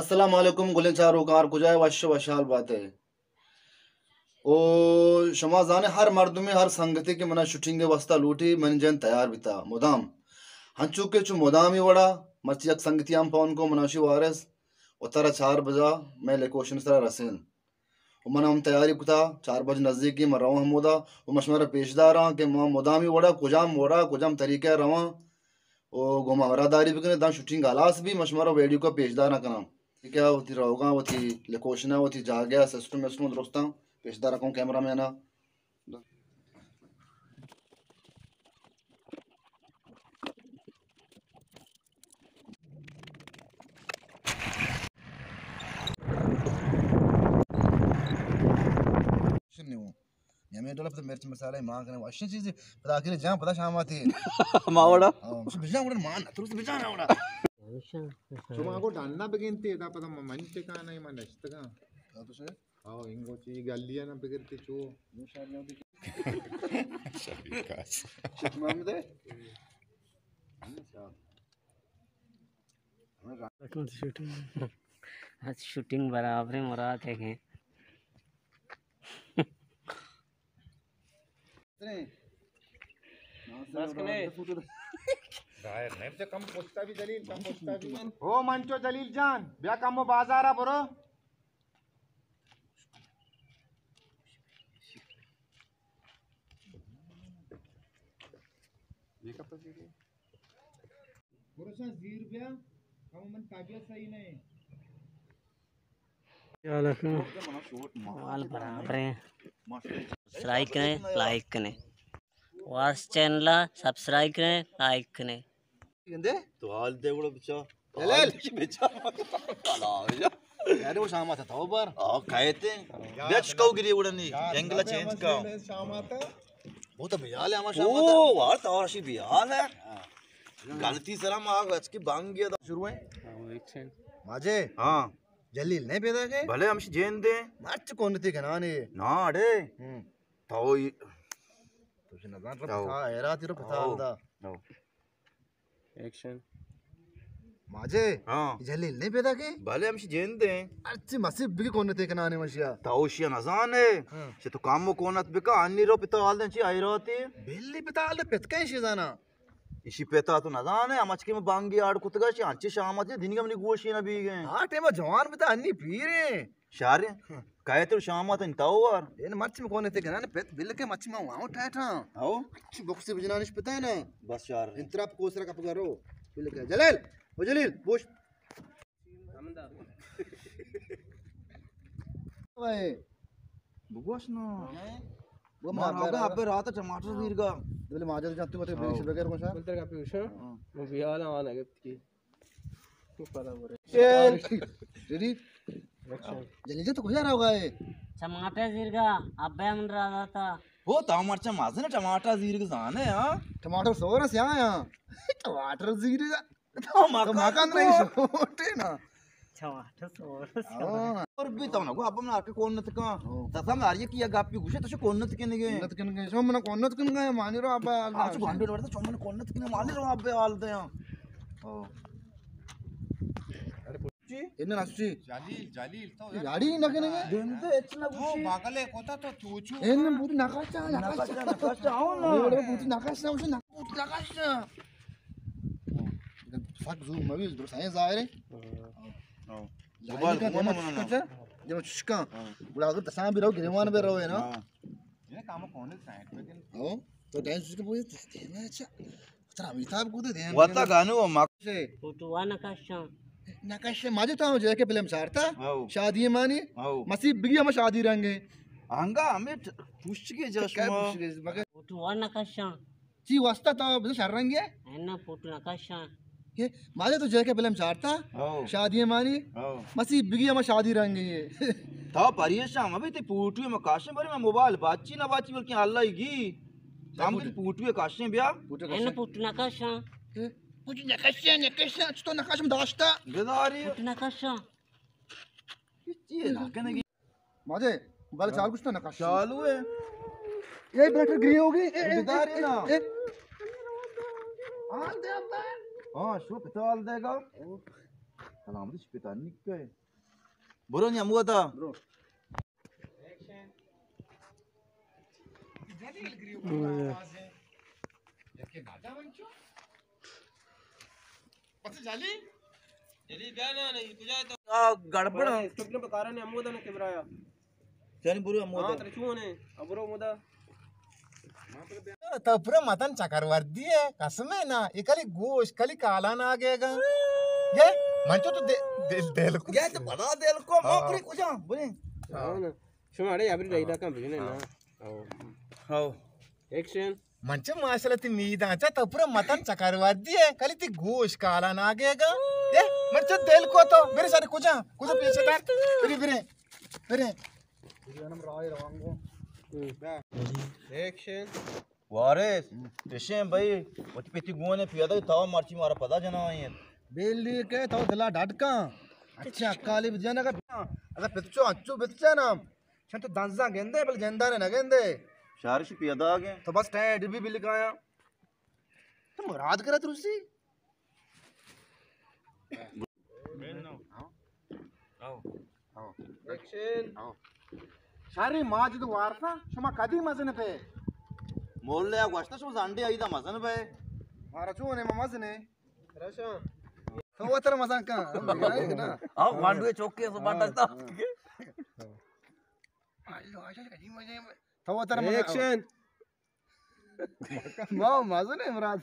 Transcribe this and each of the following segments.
السلام علیکم گلیں چاروکاں، ہر کجا ئے وش ءُ وشحال بات ئے۔ او شما زانے ہر مردمے، ہر سنگتے کہ منا شوٹنگ ءِ واسطہ لوٹی، منی جند تیار بیتا مدام۔ ہنچو کہ چو مدامی وڑا مرچی یک سنگتی ہم فون کو، منا شی وارث و ترا چار بجا مئے لوکیشن سرا رسین۔ و من ہم تیاری کتا، چار بج نزدیکی من رواں ہمودا و من شمارا پیش داراں کہ ما مدامی وڑا کجام وڑا کجام طریقہ رواں و گوں ما ہمراہ داری بکنے، داں شوٹنگ ہلاس بی من شمارا ویڈیو کا پیش داراں کناں۔ ٹھیک ہے، وتی روگاں، وتی لوکیشن، وتی جاگہ، سسٹم وسٹم درستاں پیش داراں کوں کیمرہ مینا۔ ہمے ڈول پتہ مرچ مسالہ مان کنے وشیں چیزے، پدا آخر جان پدا شاماتی۔ ما وڑا؟ ہاں، بجان وڑا مان، ترس بجان وڑا۔ شما کو ڈنّا بگنتے، دا پدا من ٹکانا ہے، من نشتگاں۔ ہاں، تو شے؟ ہاں، انگو چی گلیا نہ بگرتے چو۔ شفیق خاص۔ شفیق محمد ہے؟ اچھا۔ شوٹنگ، شوٹنگ برابر ہے، مراد ہے کہ بس کنے۔ ظاہر نہیں، تو کم پوچھتا بھی جلیل، کم پوچھتا بھی۔ او منٹو جلیل جان، بیا کم و بازارا برو۔ برو شاہ زیر بیا، کم من طبیعت صحیح نہیں۔ حال برابر ہیں۔ سبسکرائب کریں، لائک کریں۔ واس چینل سبسکرائب کریں، لائک کریں۔ گندے؟ تو حال دے گڑا بچا۔ جلیل۔ بچا۔ یار، وہ شام آتا تھا، وہ بار۔ آ، کہتے ہیں۔ بیچ کو گری اڑنی، اینگل چینج کا۔ شام آتا۔ وہ تو بیال ہے ہمارا شام آتا۔ او، وار تو اور شی بیال ہے۔ غلطی سلام آ گچ کی بانگی دا۔ شروع ہے۔ ہاں، ایکشن۔ ماجے۔ ہاں۔ جلیل نہیں پیدا کے؟ بھلے ہمشی جین دے۔ مرچ کون تے کنانے۔ نا اڑے۔ ہوں۔ تو یہ تو سے نزان رو تو۔ پتا، حیرات رو پتا او۔ آلدا۔ او۔ ایکشن۔ ماجے۔ ہاں۔ جلیل نہیں پیدا کے؟ بھلے ہمشی جین دے۔ مرچ مسیب بگی کون تے کنانے مشیا۔ تو شیا نزانے۔ ہاں۔ سے تو کام کونت بکا، انی رو پتا آلدن چی حیراتی۔ بلی پتا آلدا پت کہیں شی زانا۔ ایشی پتا تو نزانے، ہمچ کہ من بانگی آڑ کتگا، شی انچے شامات دنگا منی گوشی نہ بیگیں۔ ہاں، ٹیما جوان بتا، انی پیریں۔ شاریں؟ کہتے شامات انت اوار۔ این مرچ میں کون تے گنان پت بل کے مچ میں واؤ ٹائٹاں۔ او؟ چی بکسی بجنانش پتا نا۔ بس شار۔ انترا کوسرا کپ گرو۔ بل کے۔ جلیل، او جلیل، بوش۔ بگوش نا۔ وہ ما ماجر روگا ہے۔ ابے رات ٹماٹر زیرگا۔ دل ماجر جان تو تے ہاؤ۔ بیش بغیر کوشا۔ بلتر کا پیوشا۔ ہاں۔ وہ بیال آنا گپت کی۔ تو پتا برے۔ جلیل۔ جلیل جان تو کجا روگا ہے؟ ٹماٹر زیرگا، ابے من راتا۔ وہ تو مرچا مازن ٹماٹر زیرگا زانے ہاں۔ ٹماٹر سورا سیا ہاں۔ ٹماٹر زیرگا۔ تو مکان تو مکان نہیں چھوٹے نا۔ ٹماٹر سورس۔ ہاں۔ اور بھی تو نا کو اب ہم آ کے کون نت کا۔ ہاں۔ تسا ہم آ رہی ہے کہ یہ گپ بھی گوشے تو کون نت کے نہیں گئے۔ نت کے نہیں گئے۔ شو منا کون نت کے نہیں گئے، مانی رو اب۔ آج گھنٹے لڑتا چومن کون نت کے نہیں، مانی رو اب حال دے۔ ہاں۔ جی؟ ان نسچی۔ جلیل، جلیل تو۔ گاڑی نہ کنے۔ دن دے اچ نہ تو گوشی۔ پاگل ہے کوتا تو تو چو۔ ان بوت نقاشا، نقاشا۔ نقاشا، نقاشا، آؤ نا۔ بوت نقاشا، بوت نقاشا۔ سک زور مبی، درست ہے ظاہر ہے۔ ہاں۔ ظاہر موبائل ہے کہ کون دیما بنانا؟ چشکا چا، دیما چشکا۔ ہاں۔ گڑا اگر تسان بھی رہو، گریوان بھی رہو ہے نا۔ ہاں۔ یہ کام کون ہے سائیڈ پہ کن؟ ہاں۔ تو ڈائن چشکا پوچھے، دیما اچھا۔ ترا امیتاب کو دے دین۔ وتا گانو ما سے۔ فوٹو وا نقاشاں۔ نقاشاں ماجے تو جے کے فلم چارتا۔ ہاں۔ شادی مانی۔ ہاں۔ مسیب بگی ہم شادی رنگے۔ آنگا ہمیں ٹ-، پوچھ کے جا کیا شما۔ پوچھ کے مگر۔ فوٹو وا نقاشاں۔ چی واسطہ تو بس شر رنگے؟ اینا فوٹو نقاشاں۔ کہ ماجے تو جے کے فلم چارتا۔ ہاں۔ شادی مانی۔ ہاں۔ مسیب بگی ہم شادی رنگے۔ تو پریشان مبی تے فوٹو مکاشن بری میں موبائل باچی نہ باچی بلکہ اللہ ہی گی۔ ہم فوٹو۔ تے فوٹو کاشیں بیا۔ فوٹو اینا کاشیں۔ فوٹو نقاشاں۔ اے، فوٹو نقاشاں، نقاشاں، چطور نقاشاں داشتا؟ بداری۔ فوٹو نقاشاں۔ چی ہے نکنگی؟ ماجے، موبائل چالو کشتا نقاش۔ چالو ہے۔ یہ بیٹر گری ہوگی۔ اے، اے، بداری اے، نا۔ اے۔ آن دے ابا۔ ہاں، شو پتال دے گا۔ سلامتی شپتانی کہ۔ برو نی امو دا۔ برو۔ پتہ جالی؟ جالی بیا نا، نہیں، کجا ہے تو؟ آ، گڑبڑ۔ اسٹوڈنٹ بکارا نے امو دا نے کیمرہ یا۔ جانی برو امو ہاں، دا۔ ترے چون ہے؟ ابرو امو دا۔ تو پورا متن چکر وردی ہے، قسم ہے نا، یہ کلی گوش، کلی کالا نہ آگے گا۔ یہ من چو تو دل، دل، دل کو۔ یہ تو بڑا دل کو، ہاں۔ ما پوری کجا، بولے۔ ہاں نا۔ شما اڑے ابری ڈائیلاگ کم بجنے نا۔ ہاں۔ ہاں۔ ایکشن۔ من چو ماشاءاللہ تی میدان چا تو پورا متن چکر وردی ہے، کلی تی گوش کالا نہ آگے گا۔ یہ من چو دل کو تو، برے سارے کجا، کجا پیچھے دار، برے، برے، برے۔ ایکشن۔ وارث، اشیں بھائی، وتی پتی گون پیدا تو مرچی مارا پدا جنائیں۔ بیلی کہ تو دلا ڈٹ کن۔ اچھا، کالی بجانا کا۔ اگر پتچو اچو بتچا نا۔ چن تو دنزا گندے، بل جندانے نہ گندے۔ شارش پیدا گئے۔ تو بس ٹائم ڈبی بل کایا۔ تو مراد کرا ترسی۔ آؤ۔ آؤ۔ ایکشن۔ آؤ۔ شاری ماجد وارثا، شما کدی مزن پہ؟ مولے گوشتا شما زنڈے آئی دا مزن پہ۔ مارا چون ہے، ما مزن ہے۔ رشا۔ تو وتر مزن کن۔ آؤ، گانڈوے چوکے سو بانڈا تا۔ تو وتر مزن۔ ایکشن۔ ما مزن ہے مراد۔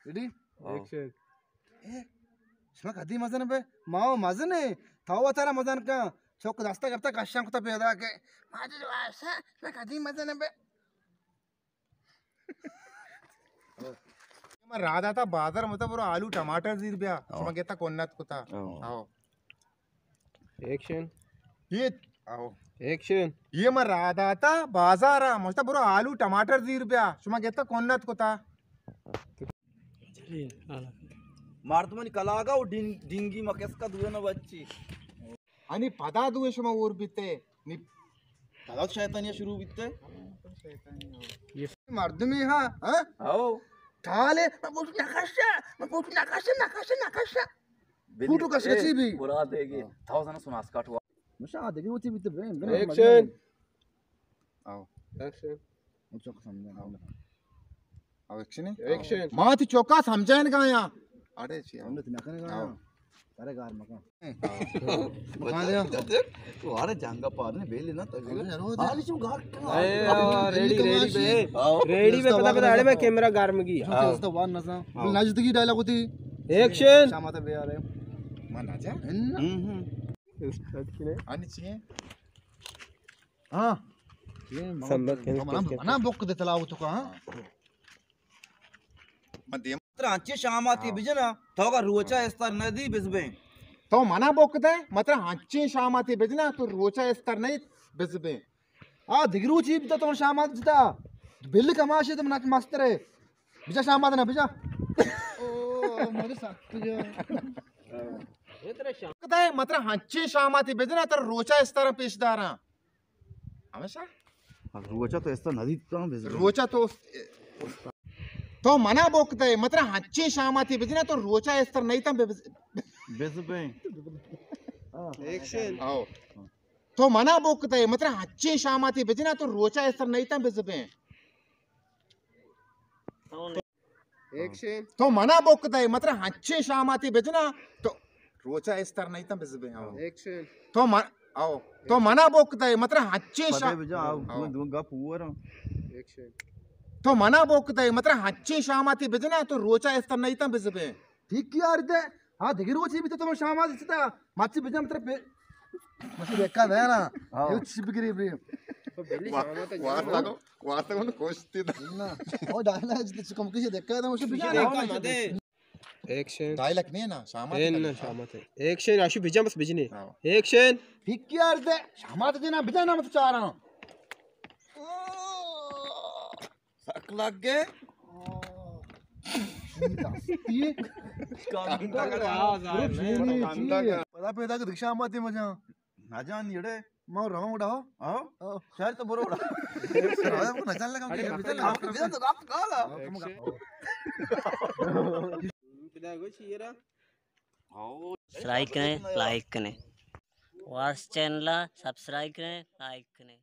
ریڈی؟ ایکشن۔ اے، شما کدی مزن بے؟ ما مزن ہے۔ تو وتر مزن کن۔ چوک دستا گپتا کشان کتا پیدا کے۔ ما جو آسا، شما کدی مزن بے؟ من راہ داتا بازار، متا برو آلو ٹماٹر زیر بیا۔ ہاں۔ شما گیتا کنت کتا۔ ہاں۔ ہاں۔ ایکشن۔ یہ، آؤ۔ ایکشن۔ یہ من راہ داتا بازار، متا برو آلو ٹماٹر زیر بیا۔ شما گیتا کنت کتا۔ مردمانی کلاگا و ڈنگ-، ڈنگی مکس کا دوئے نہ بچی۔ انی پدا دوئے شما اور بیتے۔ نی پدا تو شیطانی شروع بیتے۔ یہ مردمی ہاں، ہاں؟ آؤ۔ ٹالے، من بوت نقشہ، من بوت نقشہ، نقشہ، نقشہ۔ فوٹو کش اے، چی بھی؟ برا دے گی۔ تھاؤزنڈ سناس کاٹ ہوا۔ مشا دے گی وہ چی بیتے بین، بین۔ ایکشن۔ آؤ۔ ایکشن۔ مچو سمجھا۔ آؤ۔ او ایکشن ہے؟ ایکشن۔ ما تی چوکا سمجھائن گایا۔ اڑے چی ہم نہ کنے گایا۔ ہاں۔ ترے گار مکان۔ مکان دے۔ تو آرے جنگا پار نے بیلی نا تو۔ آرے چو گار۔ اے، آ، ریڈی، ریڈی بے۔ ریڈی بے، پتا، پتا، اڑے بے کیمرہ گار مگی۔ تو وان نزا۔ ہاں۔ نزدیکی ڈائلاگ ہوتی۔ ایکشن۔ شامات بے آرے۔ ما نہ جا۔ ہم، ہم۔ آنی چی ہے؟ ہاں۔ سمبت کن، منا، کن، کن۔ منا بک دے تلاو تو کا، ہاں؟ من دیم۔ ترا انچیں شاماتی ہاں۔ بجنا، تو اگر روچا استر نہ دی بزبیں۔ تو منا بک دے، مطلب انچیں شاماتی بجنا، تو روچا استر نہیں بزبیں۔ آ، دگہ روچی بیتا تو شامات جتا۔ بل کماشے تو منا مسترے۔ بجا شامات نہ بجا۔ او، مجھے سخت جو۔ کتا ہے، مطلب انچیں شاماتی بجنا، ترا روچا استر پیش داراں۔ ہمیشہ؟ روچا تو استر نہ دیتا ہوں بزبیں۔ روچا تو، تو منا بک دے، مطلب انچیں شاماتی بجنا تو روچا استر نہیں تم بز-، بزبیں۔ ایکشن۔ آؤ۔ تو منا بک دے، مطلب انچیں شاماتی بجنا تو روچا استر نہیں تم بزبیں۔ ایکشن۔ تو منا بک دے، مطلب انچیں شاماتی بجنا تو روچا استر نہیں تم بزبیں۔ آؤ۔ ایکشن۔ تو من-، آؤ۔ تو منا بک دے، مطلب انچیں شا-، پدے بجا، آؤ، آؤ۔ من دو گپ ہوا رہا۔ ایکشن۔ تو منا بک دے، مطلب انچیں شاماتی بجنا تو روچا استر نہیں تم بزبیں۔ ٹھیک یار دے۔ ہاں، دگہ روچی بیتا تو شامات جتا۔ مچی بجم تر پہ۔ مچی دیکھا دے نا۔ ہاں۔ یہ چی بگری بری۔ واسطہ کو، واسطہ کو کوشتی دا۔ نا۔ او ڈائلاگ جتے چکم کسی دیکھا دا، مچی بجم۔ ایکشن۔ ڈائلاگ نہیں ہے نا، شامات اے نا، شامات ہے۔ ایکشن، آشو بجم بس بجنے۔ ہاں۔ ایکشن۔ ٹھیک یار دے۔ شامات دینا بجانا مت چاراں۔ سک لگ گئے۔ پدا پیدا کہ دکشا ماتی مجا۔ نہ جان یڑے۔ ما رواں اڑا۔ ہاں؟ ہاں۔ شاید تو برو اڑا۔ نہ جان لگا۔ اڑے، بچے، آپ تو گالا۔ پدا گوشی یرا۔ سبسکرائب کریں، لائک کریں۔ واس چینل سبسکرائب کریں، لائک کریں۔